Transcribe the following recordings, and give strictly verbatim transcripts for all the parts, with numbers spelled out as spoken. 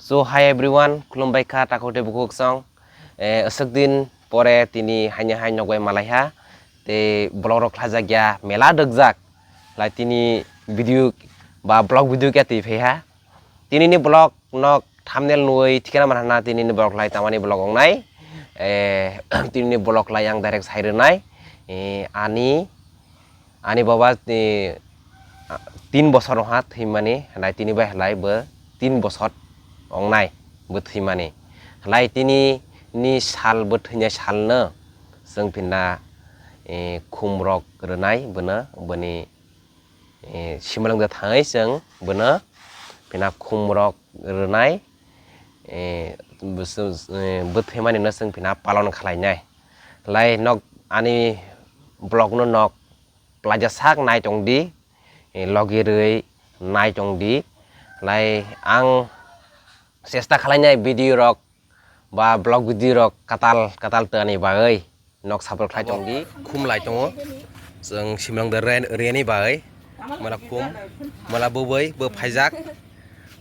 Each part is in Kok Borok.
So hi everyone, khulumbai kha takhuk tei bukhuk song. Eh, aswk din pore tini haino hai nokbai malaiha. Tei vlog rok khlajak ya mela dwkjak. Lai tini video ba vlog video khe twi phaiha. Tini ni vlog nok thumbnail nui thikana manhana tini ni vlog lai tamani vlog ongnai. Eh, tini ni vlog lai ang direct sai rwnai. Eh, ani Ani baba ni, ah, tin bosor wngha thwimani, halai tini bai halai bo tin bosor wngnai bo thwimani. Halai tini ni sal bo thwinai salno chwng phinda, eh, khum rok rwnai bono, boni, eh, simalwng da thangwi chwng bono phinda khum rok rwnai, eh, bo, eh, bo thwimani no chwng phinda palon khlainai. Halai nok ani vlog no nok plaja sak nai tong di, eh, logi rwi nai tong di. Lai ang chesta khlainai video rok ba vlog video rok katal katal twani bagwi nok support khlai tong di. Khum lai tongo, chwng simrang da ren-, reni bagwi mala khum, mala bubui bo phaijak.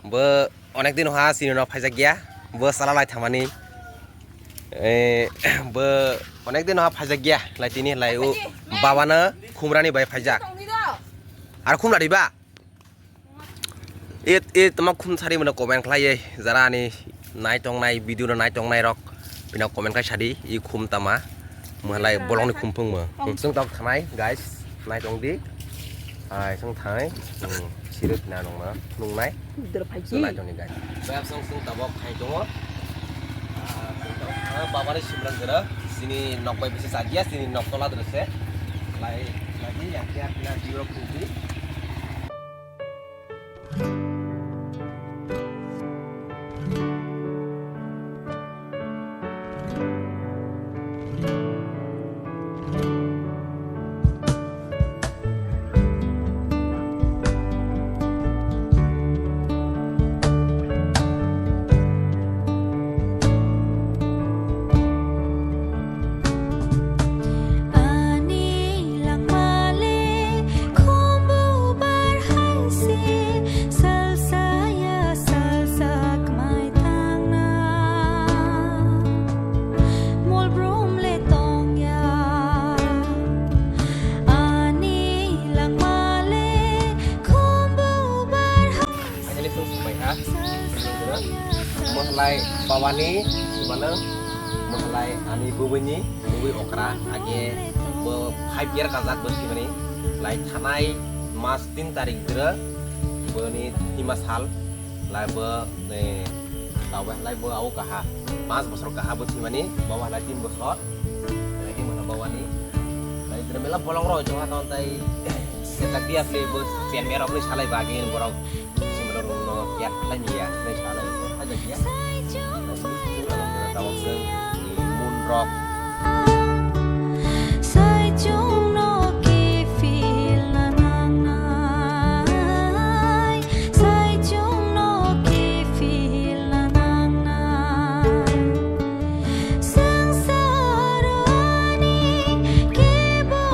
Bo onek din ha sini no phaijak ya. Bo sala lai thamani. Eh, bo onek din ha phaijak ya. Lai tini lai u baba no khumrani bai phaijak. Ar khum ladi ba? E, e, tama khum sari mano comment khlai ye. Jara ani nai tong nai, video no nai tong nai rok. Pina comment khai sadi, i khum tama. Mwhalai bolongni khum phwngmo. Chwng tok thanai, guys. Nai tong di. Ai, chwng thai. Hmm, sirut na nong na. Nung nai. Dor phai. Chwng nai tong di, guys. Bap song chwng tabok khai tongo. Ah, chwng tabok thang, baba ni simrang jora. Sini nok bai bisi sadia, sini nok tola drese. Lai, lagi yang kia pina jiro kubi. Ani langmale khumbu bar hai se, salsa ya salsa kmai tangna. Mol brum le tong ya. Ani langmale khumbu bar hai. Finally, chwng sokpaiha. Mwhalai babani, mano, mwhalai ani bubuini, bubui okra, age bo five year kajak bo thwimani, lai thanai mas tin tarik dra, boni thwima sal, lai bo, eh, tawe lai bo au kaha, mas bosor kaha bo thwimani, bawa lai tin bosor, lai tin bosor bawani, lai dra mela bolong roi jongha ton tai, sejak dia se bo, chen merok ni salai bagi borok. Sumrok no kiat khlai ni ya, nai salai ko khlai jak ya. Tabok se mun rok. Saichung no ki feel na nang nai. Saichung no ki feel na nang nai. Sangsaroni kebo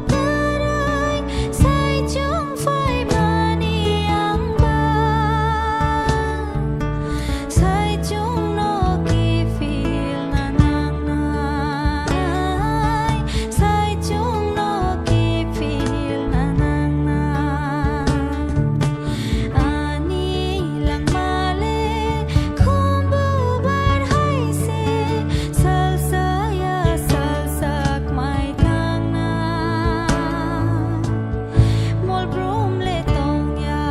kwrwi saichung phaimani ang ba. Saichungno kiphilna nangnai, saichungno kiphilna nangnai. Ani langmale khumbu bar hai se, salsa ya salsa kmai tangna. Mol brum le tong ya.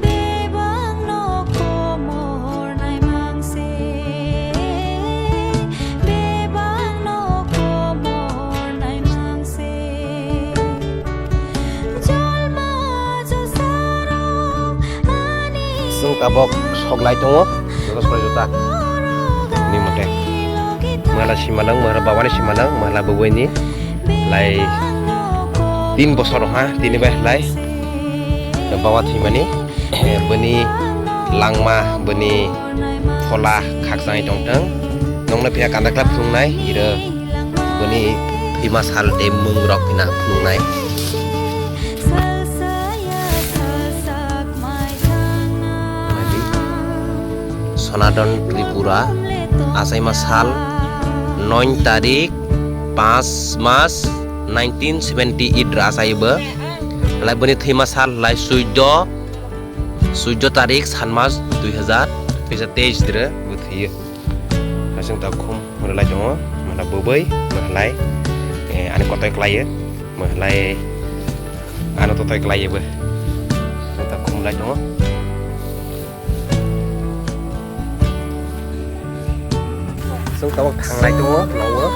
Bebak no komor naimang se, bebak no komor naimang se. Jolma josaro ani. Chwng tabok sok lai tongo, joto sori jota. Mala simalang, mala babani simalang, mala bwbwini lai tin bosor ha, tini bai lai bawa thwimani. Bini langma, bini phola khakchangwi tongthwng. Nongno phiya kanda khlai phunuknai, iro bini thwima sal tei mung rok phina phunuknai. Sonaton Tripura, achaima sal, noin tarik, panch mas, nineteen seventy eight ra achaibo. Lai bini thwima sal lai suido, suido tarik, san mas, dui hazar, dui hazar teis dire bo thwiyo. Aswng ta khum hwnwi lai tongo, mala bwbwi, mala lai, eh, ani kotoi klaiyo, mala lai, ano totoi klaiyo bo. Aswng ta khum lai tongo. Chwng tabuk thanglai tongo, nogo.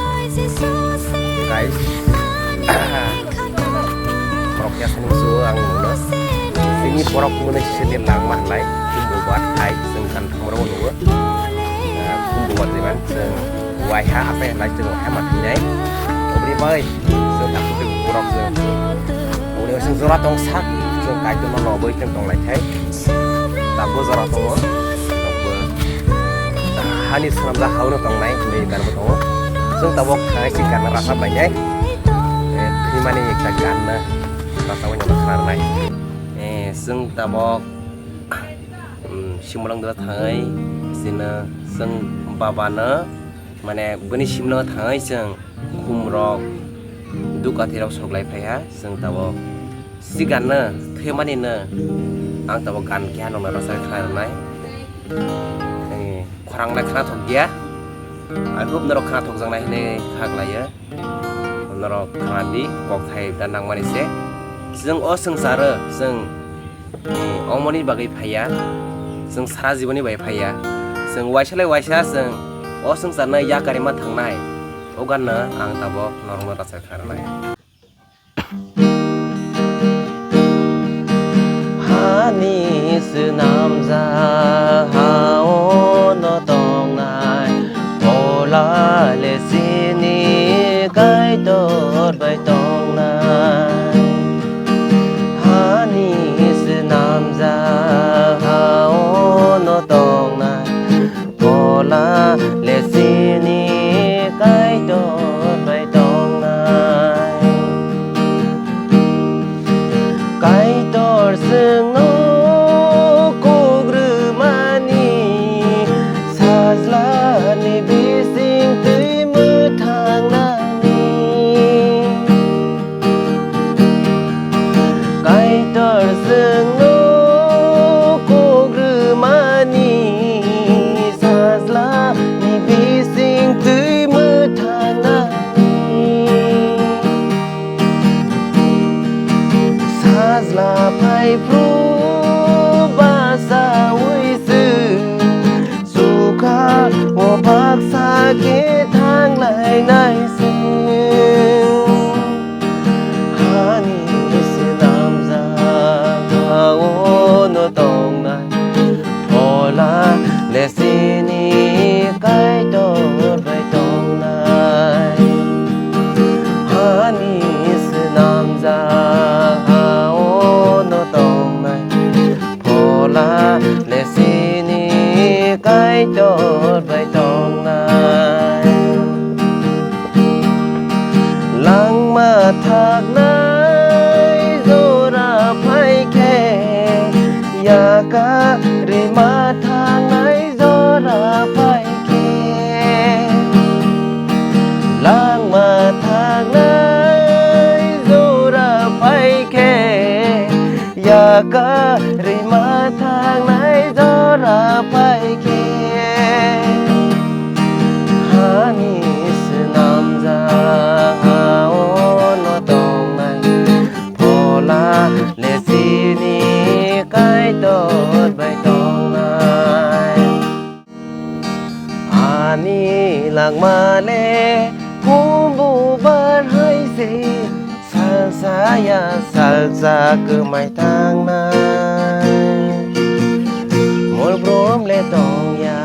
Guys. Borok ya sani musugo ang nungno. Sini borok mwnwi sini langma hlai. Kumbu bat hai, chwng kan thamro nugo. Ah, kumbu bat diban, chwng waiha apai hlai, chwng waiha ma thinai. Obri bai, chwng takhuk borok chwng. Obri bai chwng jora tong sak, chwng kaitorno lobwi chwng tong lai thai. Tabuk jora tongo. Tabuk hani swnamjak hauno tongnai, hinwi ganbo tongo. Chwng tabuk thangai si ganna rasa bainai. Eh, thwimani ekta ganna rasa bainai khna rwnai. Eh, chwng tabuk, mm, simulong dora thangai, sino chwng babano, mane bini simulongo thangai chwng. Khumrok, duk athirok sok lai phaiha, chwng tabuk si ganno thwimanino ang tabuk gan keha nokno rwchapwi khlai rwnai. Khorang lai khna thok dia, I hope norok khna thokjaknai hinwi kha khlaio. Norok khna di, kok thai da nangmani se. Chwng o swngcharo chwng Omoni bagwi phaiya, chwng sara jiboni bai phaiya, chwng waisa lai waisa chwng o swngcharno yakarima thangnai, o ganno ang tabuk norokno rwchapwi kha rwnai. Hani swnamjak ha-o no tongnai, Phola le chini Kaitor bai tongnai. Hani swnamjak ha-o no tongnai, Phola le chini Kaitor bai tongnai. Kaitor chwngno kok rwmani, sajlani bising twi mwthangnani. Kaitor chwngno kok rwmani, sajlani bising twi mwthangnani. Sajla phai phru basaui se, sukha o baksa khe thanglainai se. Hani swnamjak ha-o no tongnai, Phola le chini Kaitor bai tongnai. Hani swnamjak ha-o no tongnai, Phola le chini Kaitor bai tongnai. Langma thangnai jora phai khe, yakarima thangnai jora phai khe. Langma thangnai jora phai khe, yakarima thangnai jora phai khe. Hani swnamjak ha-o no tongnai, Phola le chini Kaitor bai tongnai. Ani langma le kumbu bar hai se, salsa ya salsa kwmai tangnai. Mol brum le tong ya.